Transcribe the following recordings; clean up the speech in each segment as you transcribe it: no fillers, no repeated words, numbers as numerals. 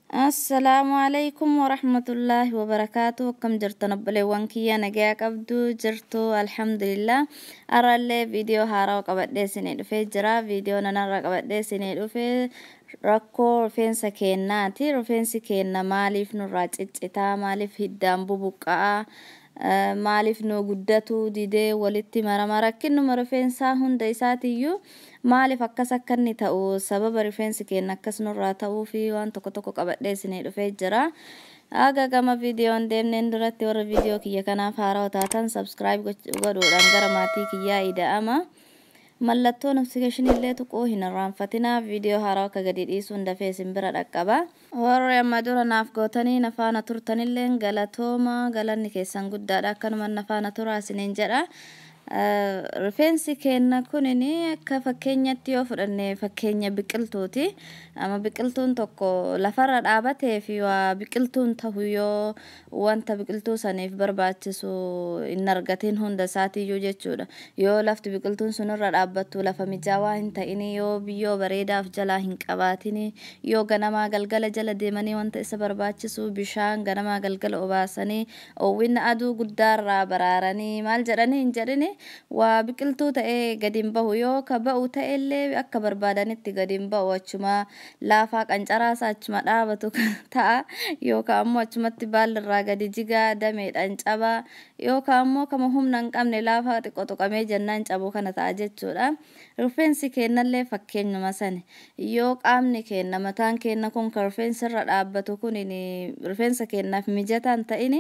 Assalaamu alaikum warahmatullaahi wabarakaatu. Akkam jirtan obboleewwan kiyya? Nagayaa qabdu jirtu? Alhamdulillah, har'allee viidiyoo haarawaa qabadhee isinii dhufee jira. Viidiyoo nanarra qabadhee isinii dhufee rakkoo rifeensa keennaati. Rifeensi keenna maaliif nurraa ciccitaa? Maaliif hiddaan bubuqqa'aa? Maaliif nu guddatuu didee walitti marama? Rakkinnuma rifeensaa hunda isaatiyyuu maaliif akkas akka inni ta'u, sababa rifeensi keenya akkas nurraa ta'uu fi waan tokko tokko qabadhee isinii dhufee jira. Haga gama viidiyoon deemneen duratti, warra viidiyoo kiyya kanaaf haarawaa taatan subscribe godhuudhaan gara maatii kiyyaa ida'ama. Mallattoo notification illee tuquu hin irraanfatinaa, viidiyoo haarawaa akka gadi dhiisuun dafee isin bira dhaqqaba. Warri amma dura naaf gootanii na faana turtanillee galatooma, galanni keessan guddaadha. Akkanuma na faana turaa isiniin jedha. Rifeensi keenya kunin akka fakkeenyatti yoo fudhanne fakkeenya biqiltuuti. Amma biqiltuun tokko lafarra dhaabatee fi waa biqiltuun tahu yoo wanta biqiltuu saniif barbaachisu hin argatin hunda isaatiiyyuu jechuudha. Yoo lafti biqiltuun sunirra dhaabbattu lafa mijaawaa hin ta'in, yoo biyyoo bareedaaf jalaa hin qabaatin, yoo ganamaa galgala jala deemanii wanta isa barbaachisu bishaan ganamaa galgala obaasanii, oowwinna aduu guddaarraa baraaranii maal jedhanii hin jedhini, waa biqiltuu ta'ee gadi hin bahu. Yoo ka ba'u ta'ellee akka barbaadanitti gadi hin ba'u, achuma laafaa qancaraasaa achuma dhaabatu ta'a, yookaan ammoo achumatti baallirraa gadi jigaa dameedhaan cabaa, yookaan ammoo kama humna hin qabne laafaa xiqqoo tuqamee jennaan cabu kana ta'a jechuudha. Rifeensi keenyallee fakkeenyuma sani. Yoo qaamni keenya, mataan keenya kun kan rifeensi irra dhaabbatu kun rifeensa keenyaaf mijataa hin ta'in,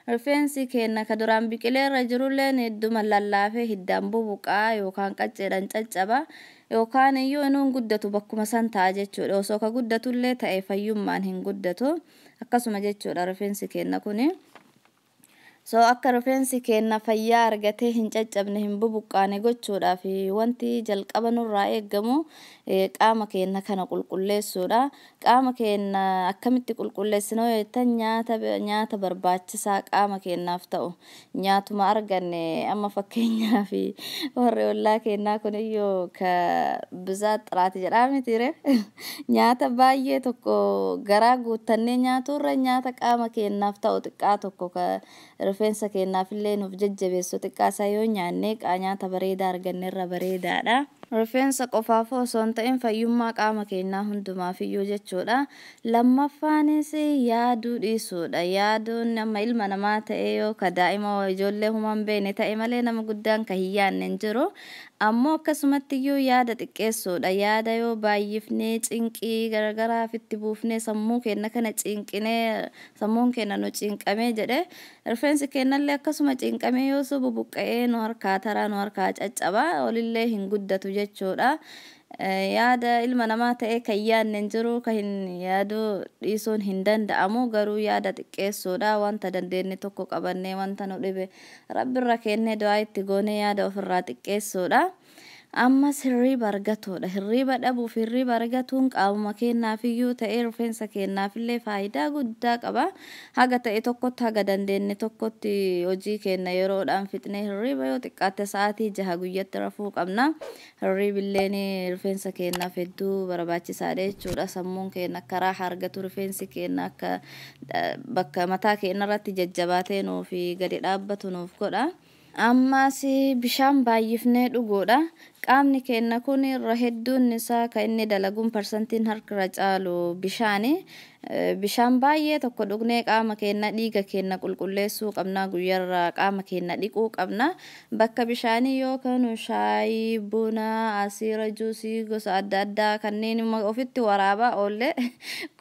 rifeensi keenya ka duraan biqilee irra jirulleen hedduma lallaafee hiddaan bubuqaa yookaan qacceedhaan caccaba yookaan iyyuu inuun guddatu bakkuma san ta'a jechuudha. Osoo ka guddatullee ta'e fayyummaan hin guddatu akkasuma jechuudha rifeensi keenya kuni. So akka rifeensi keenya fayyaa argatee hin caccabne, hin bubuqqaane gochuudhaaf wanti jalqaba nurraa eeggamu qaama keenya kana qulqulleessuudha. Qaama keenya akkamitti qulqulleessinoo jettan, nyaata barbaachisaa qaama keenyaaf ta'u nyaatuma arganne. Amma fakkeenyaaf warri ollaa keenyaa kuniyyuu ka bizaat xiraati jedhaa mitiire, nyaata baay'ee tokko garaa guuttannee nyaaturra nyaata qaama keenyaaf ta'u xiqqaa tokko ka rifeensa keenyaaf illee nuuf jajjabeessu xiqqaa isaa yoo nyaanne nyaata bareedaa arganne irra bareedaadha. Rifeensa qofaaf osoo hin ta'in fayyummaa qaama keenyaa hundumaaf iyyuu jechuudha. Lammaffaanis yaaduu dhiisuudha. Yaaduun amma ilma namaa ta'e yoo ka daa'ima ijoollee humaa hin beekne ta'e malee nama guddaan ka hin yaadne hin jiru. Ammoo akkasumatti iyyuu yaada xiqqeessuudha. Yaada yoo baay'ifnee cinqii garaagaraa ofitti buufnee sammuu keenya kana cinqinee, sammuun keenya nu cinqamee jedhe, rifeensi keenyallee akkasuma cinqamee yoo so bubuqqa'ee nu harkaa taraa, nu harkaa caccabaa, olillee hin guddatu jechuudha. Yaada ilma namaa ta'e kan yaadne hin jiru, kan hin yaaduu dhiisuun hin danda'amu, garuu yaada xiqqeessuudha. Wanta dandeenye tokko qabannee wanta nu dhibe rabbirra kennee du'aa itti goonee yaada ofirraa xiqqeessuudha. Ammas hirriiba argatuudha. Hirriiba dhabuuf hirriiba argatuun qaamuma keenyaaf iyyuu ta'ee rifeensa keenyaaf illee faayidaa guddaa qaba. Haga ta'e tokkotti, haga dandeenye tokkotti hojii keenya yeroodhaan fixnee hirriiba yoo xiqqaatte sa'aatii 6 guyyatti rafuu qabna. Hirriibilleen rifeensa keenyaaf hedduu barbaachisaadha jechuudha. Sammuun keenya akka raahaa argatu, rifeensi keenya akka bakka mataa keenya irratti jajjabaatee nuuf gadi dhaabbatu nuuf godha. Ammas bishaan baay'ifnee dhuguudha. Qaamni keenya kun irra hedduun isaa kan inni dalaguun parsantiin harka caalu bishaani. Bishaan baay'ee tokko dhugnee qaama keenya, dhiiga keenya qulqulleessuu qabna. Guyyaarraa qaama keenya dhiquu qabna. Bakka bishaanii yoo kanu shaayii, buna, asiira, juusii gosa adda addaa kanneen ofitti waraabaa oolle,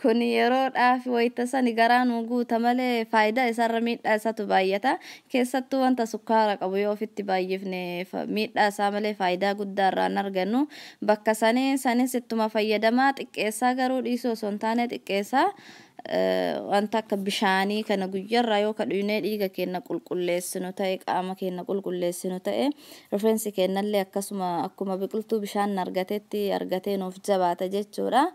kun yeroodhaaf wayita sani garaa nu guuta malee faayidaa isaarra miidhaa isaatu baay'ata. Keessattuu wanta sukkaara qabu yoo ofitti baay'ifne miidhaa isaa malee faayidaa guddaa irraa hin argannu. Bakka sanii sanis ittuma fayyadamaa xiqqeessaa, garuu dhiisuu osoo hin taane xiqqeessaa, wanta akka bishaanii kana guyyarraa yoo ka dhugnee dhiiga keenya qulqulleessinu ta'e, qaama keenya qulqulleessinu ta'e, rifeensi keenyallee akkasuma akkuma biqiltuu bishaan argatetti argatee nuuf jabaata jechuudha.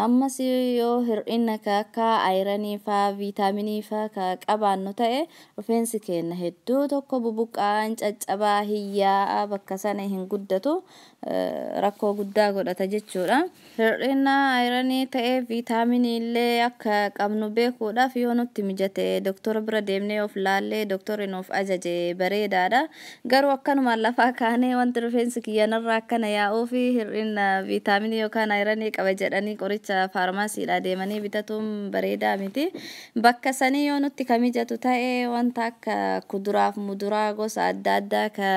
Ammas yoo hir'ina akka ironii faa, viitaaminii faa ka qabaannu ta'e, rifeensi keenya hedduu tokko bubuqqaan caccabaa, hiyyaa'aa, bakka sana hin guddatu. Rakkoo guddaa godhata jechuudha. Hir'ina ayiranii ta'ee viitaaminii illee akka qabnu beekuudhaaf yoo nutti mijate doktora bira deemnee of laallee doktorri nuuf ajaje bareedaadha. Garuu akkanumaan lafaa kaanee wanti rifeensi kiyyanarraa akkana yaa'uu fi hir'ina viitaaminii yookaan ayiranii qaba jedhanii qoricha faarmaasiidhaa deemanii bitatuun bareedaa miti. Bakka sanii yoo nutti ka mijatu ta'e wanta akka kuduraaf muduraa gosa adda addaa ka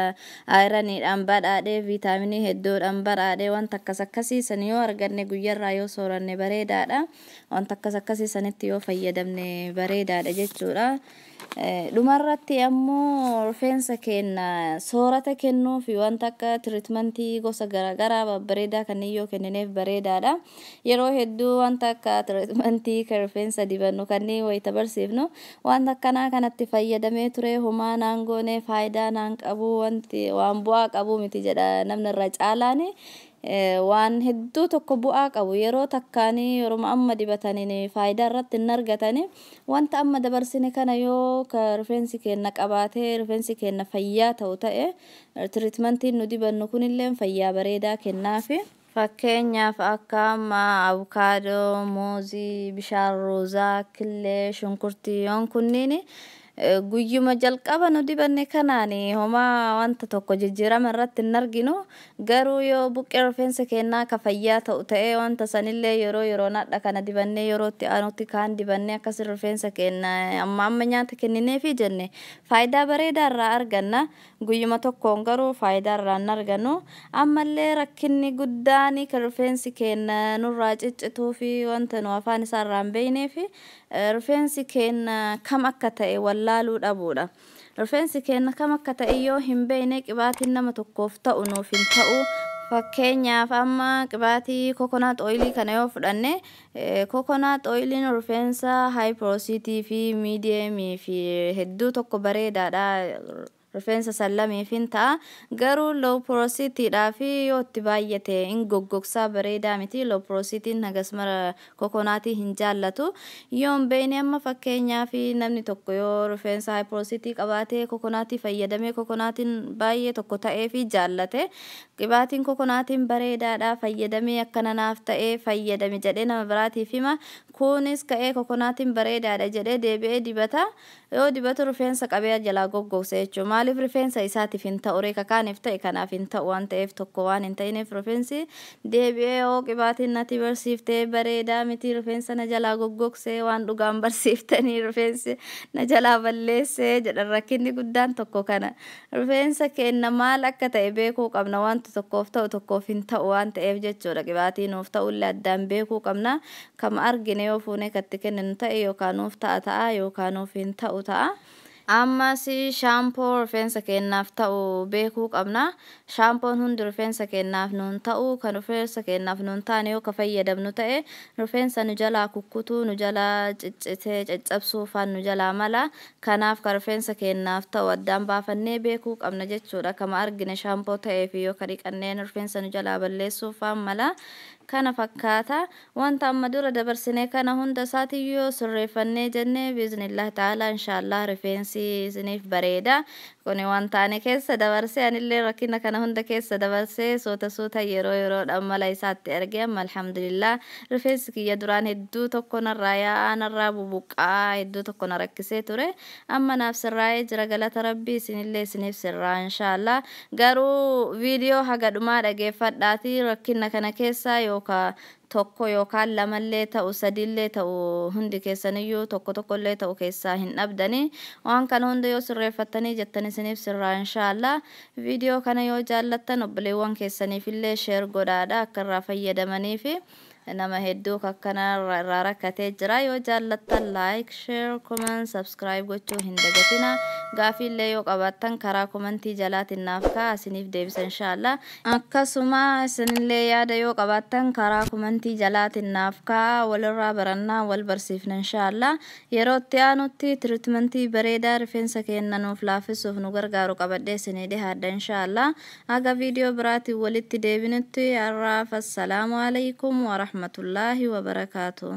ayiraniidhaan badhaadhee viitaaminii hedduudhaan badhaadhee wanta akkas akkasii san yoo arganne guyyarraa yoo sooranne bareedaadha. Wanta akkas akkasii sanitti yoo fayyadamne bareedaadha jechuudha. Dhumarratti ammoo rifeensa keenya soorata kennuu fi wanta akka tiriitmentii gosa garaagaraa babbareedaa kanneen yoo kennineef bareedaadha. Yeroo hedduu wanta akka tiriitmentii kan rifeensa dibannu kanneen wayita barsiifnu wanta akkanaa kanatti fayyadamee ture homaa naan goone faayidaa naan qabu wanti waan bu'aa qabu miti jedha namni irra caalaani. Waan hedduu tokko bu'aa qabu yeroo takkaanii yeroo amma dibataniin faayidaa irratti hin argatani. Wanta amma dabarsine kana yoo ka rifeensi keenya qabaatee rifeensi keenya fayyaa ta'u ta'e tiriitmentiin nu dibannu kunillee fayyaa bareedaa kennaafi. Fakkeenyaaf akka amma abukaadoo, muuzii, bishaan ruuzaa, killee, shunkurtii yoon kunniin guyyuma jalqaba nu dibanne kanaan homaa wanta tokko jijjiirama irratti hin arginu. Garuu yoo buqqee rifeensa keenyaa ka fayyaa ta'u ta'ee wanta sanillee yeroo yeroon hadha kana dibannee yeroo itti aanutti kaan dibannee akkas rifeensa keenya amma amma nyaata kennineefi jenne faayidaa bareedaa irraa arganna. Guyyuma tokkoon garuu faayidaa irraa hin argannu. Ammallee rakkinni guddaan kan rifeensi keenya nurraa ciccituu fi wanta nu afaan isaa irraa hin beeknee fi rifeensi keenya kam akka ta'e wallaaluu dhabuudha. Rifeensi keenya kam akka ta'e yoo hin beekne qibaatiin nama tokkoof ta'u nuuf hin ta'u. Fakkeenyaaf amma qibaatii kokonaat ooyilii kana yoo fudhanne, kokonaat ooyiliin rifeensa haay piroosiitii fi miidiyeemii fi hedduu tokko bareedaadha. Rifeensa sallamiif hin ta'a. Garuu low porositiidhaa fi yoo itti baay'ate hin goggogsaa, bareedaa miti. Low porositiin hagas mara kokonaatii hin jaallatu. Yoo hin beekne amma fakkeenyaaf namni tokko yoo rifeensa high porositii qabaatee kokonaatii fayyadamee kokonaatiin baay'ee tokko ta'ee fi jaallate, qibaatiin kokonaatiin bareedaadha, fayyadamee akkana naaf ta'ee fayyadame jedhee nama biraatiif hima. Kunis ka'ee kokonaatiin bareedaadha jedhee deebi'ee dibata. Yoo dibatu rifeensa qabee jalaa goggogsa jechuudha. Maaliif? Rifeensa isaatiif hin ta'u, reeka kaaniif ta'e kanaaf hin ta'u waan ta'eef, tokko waan hin ta'ineef rifeensi deebi'ee yoo qibaatiin natti barsiiftee bareedaa miti, rifeensa na jalaa goggogsee, waan dhugaan barsiiftanii rifeensi na jalaa balleessee jedhan. Rakkinni guddaan tokko kana. Rifeensa keenya maal akka ta'e beekuu qabna. Wanta tokkoof ta'u tokkoof hin ta'u waan ta'eef jechuudha. Qibaatii nuuf ta'ullee addaan beekuu qabna. Kama argine yoo fuunee katti kenninu ta'e yookaan nuuf ta'a ta'a yookaan nuuf hin ta'u ta'a. Ammas shaampoo rifeensa keenyaaf ta'u beekuu qabna. Shaampoon hundi rifeensa keenyaaf nuun ta'u. Kan rifeensa keenyaaf nuun taane yoo ka fayyadamnu ta'e rifeensa nu jalaa kukkutuu, nu jalaa ciccitee caccabsuu faan nu jalaa mala. Kanaaf kan rifeensa keenyaaf ta'u addaan baafannee beekuu qabna jechuudha. Kama argine shaampoo ta'ee fi yoo ka dhiqanneen rifeensa nu jalaa balleessuu faan mala. Kana fakkaata. Wanta amma dura dabarsine kana hunda isaatiyyuu sirreeffannee jennee biiznillah ta'ala inshaallah rifeensi isiniif bareeda. Kuni wanta ani keessa dabarsee, anillee rakkina kana hunda keessa dabarsee suuta suuta yeroo yeroodhaan mala isaatti argee amma alhamdulillah rifeensi kiyya duraan hedduu tokko narraa yaa'aa, narraa bubuqqaa, hedduu tokko na rakkisee ture. Amma naaf sirraa'ee jira, galata rabbii. Isinillee isiniif sirraa inshaallah. Garuu viidiyoo haga dhumaa dhageeffadhaati rakkina kana keessa yookaan tokko yookaan lamallee ta'u sadillee ta'u hundi keessaniyyuu tokko tokkollee ta'u keessaa hin dhabdanii. Waan kana hunda yoo sirreeffattanii jettan isiniif sirraa inshaallah. Viidiyoo kana yoo jaallattan obboleewwan keessaniifillee share godhaadha akka irraa fayyadamaniifi nama hedduu akkana irraa rakkatee jira. Yoo jaallattan like, share, comment, subscribe gochuu hin dagatina. Gaafiillee yoo qabaattan karaa komentii jalaatiin naaf ka'a, isiniif deebisa inshaallah. Akkasuma isinillee yaada yoo qabaattan karaa komentii jalaatiin naaf ka'a. Walirraa barannaa, wal barsiifna inshaallah. Yeroo itti aanutti tiriitmentii bareedaa rifeensa keenya nuuf laaffisuuf nu gargaaru qabadhee isinii dhihaadha inshaallah. Haga viidiyoo biraatiin walitti deebinutti har'aaf assalaamu alaikum warahmatullaahi wabarakaatuh.